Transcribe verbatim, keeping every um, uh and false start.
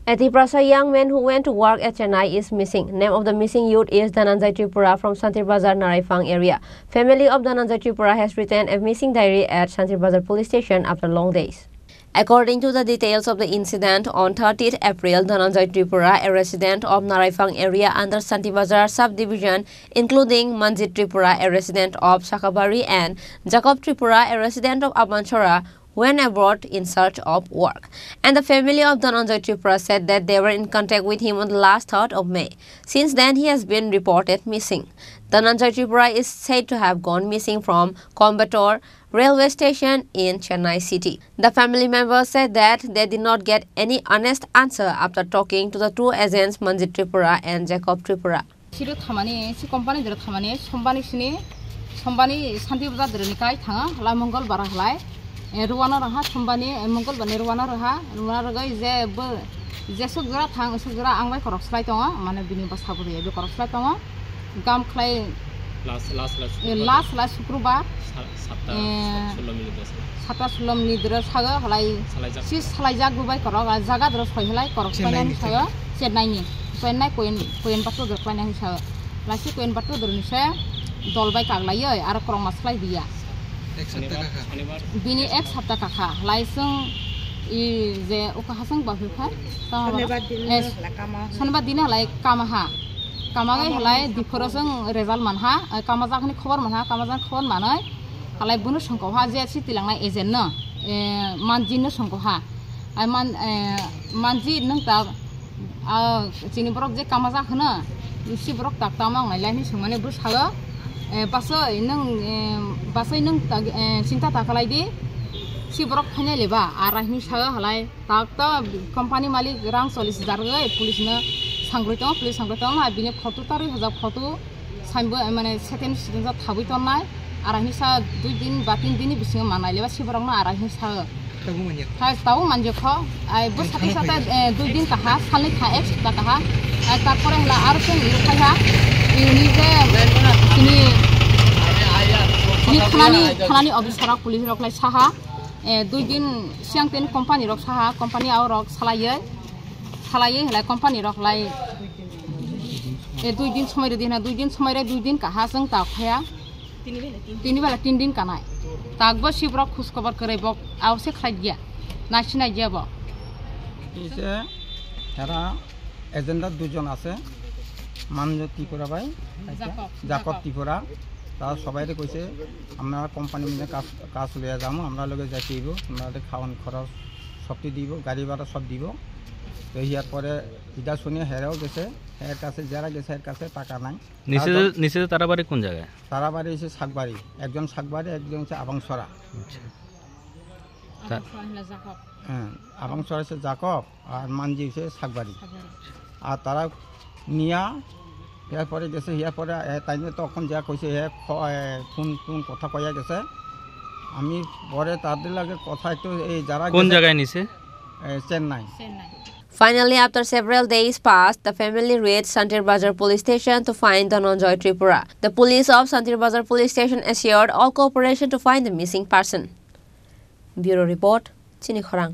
A Tiprasa young man who went to work at Chennai is missing. Name of the missing youth is Dhananjay Tripura from Santir Bazar, Naraifang area. Family of Dhananjay Tripura has written a missing diary at Santir Bazar police station after long days. According to the details of the incident, on thirtieth April, Dhananjay Tripura, a resident of Naraifang area under Santir Bazar subdivision, including Manjit Tripura, a resident of Sakabari, and Jacob Tripura, a resident of Abansora, went abroad in search of work. And the family of Dhananjay Tripura said that they were in contact with him on the last third of May. Since then, he has been reported missing. Dhananjay Tripura is said to have gone missing from Coimbatore railway station in Chennai city. The family members said that they did not get any honest answer after talking to the two agents Manjit Tripura and Jacob Tripura. Siro thamani, si company dero thamani, sombani sini, sombani Santir Bazar dero ni kai thanga, hala Mongol bara halai. E, ruwana raha, sombani, e, Mongol bani ruwana raha, ruwana ragai je bo, je suk jora thang, suk jora ang bai korok slai tongo, mane bini bwsa bwrwi bai korok slai tongo. Gam khlai, Last, last, last e, Shukrobar. Last, last Shukrobar. Sa-, satta, Eh. Sullo minute dosla. Satta sullo minute dero sago halai. Salaijak. Si salaijak bo bai korok, a jaga dero soi halai korok Chennai ni sago, Chennai ni. Chennai Koyen-, Coimbatore dero khlaina hi sago. Laisi Coimbatore dero ni se dol bai kaglaioi, aro korokma slai diya. Ek sapta Shonibar, kakha. Shonibar. Bini ek sapta kakha. Laisung i je uka hasung ba phikha. Tama Shonibar din Eh, hala kama. Shonibar din halai kama ha. Kama gai halai diphoro sung result man ha. Eh, kama jak hani khobor man ha. Kama jak khobor manoi. Halai bunu songkok ha je si tilangnai agent no. Eh, Manji no songkok ha. Ai man, eh, Manji nung ta, ah, chini borok je kama jak hwno. Si borok tak tama wngnai lai hwnwi swngmani bo sago. Eh, basoi nung, eh, basoi nung tak, eh, chinta ta khlai di. Si borok phainai leba, ara hwnwi sago halai. Tak to company malik rang chollish hajar rwgwi police no sangrwi tongo, police sangrwi tongo, bini photo tarwi hajak photo saimbo, eh, mane second second thabwi tongnai, ara hwnwi sa dui din ba tin din ni bisingo manai leba si borok no ara hwnwi sa. Tabuk manjak. Hai, tabuk manjak kho, ai bo Ang sate thangwi sate, phai. Eh, dui din kaha, salni kha, ek sapta kaha, ai tarpore hla aro chwng iro phai ha, iro ni je chini, chini thanani, thanani officer rok, police rok lai saha. Eh, dui din siang tini company rok saha, company ao rok salaiye, salaiye, helai company rok lai, eh, dui din somoi rwdi hwna, dui din somoi rw, dui din kaha chwng tak phaya. Tini bela tin din kanai. Tak bo si borok khus khobor kwrwi bo ao se khlai dia. Nai sinai dia bo. এই যে এরা এজেন্টরা দুজন আছে, মাননীয় ত্রিপুরা ভাই, জাকব। জাকব ত্রিপুরা, তারা সবাইরে কইছে, "আমরা কোম্পানির মধ্যে কাজ, কাজ লইয়া যাবো, আমরা লগে যাইতে হইব, আমরা খাওয়ান খরচ সবটি দিব, গাড়ি ভাড়া সব দিব।" তো ইয়ার পরে ইটা শুনে হেরাও গেছে, এর কাছে যারা গেছে এর কাছে টাকা নাই। নিচে, তারা নিচে তারাবাড়ি কোন জায়গায়? তারাবাড়ি হচ্ছে শাকবাড়ি, একজন শাকবাড়ি, একজন হচ্ছে আবাংসরা। আচ্ছা। তা- আবাংসরা হলো জাকব। হ্যাঁ, আবাংসরা হচ্ছে জাকব। আর মানজি হচ্ছে শাকবাড়ি। শাকবাড়ি। আর তারা নিয়া ইয়ার পরে গেছে, ইয়ার পরে, এ, তাই নিয়ে তখন যা কইছে, এ, খ-, এ, ফোন টোন কথা কইয়া গেছে। আমি পরে তাদের লগে কথা একটু, এই যারা কোন গেছে, জায়গায় নিছে? এ, চেন্নাই। Chennai. Finally, after several days passed, the family reached Santir Bazar Police Station to find Dhananjoy Tripura. The police of Santir Bazar Police Station assured all cooperation to find the missing person. Bureau Report, Chini Khorang.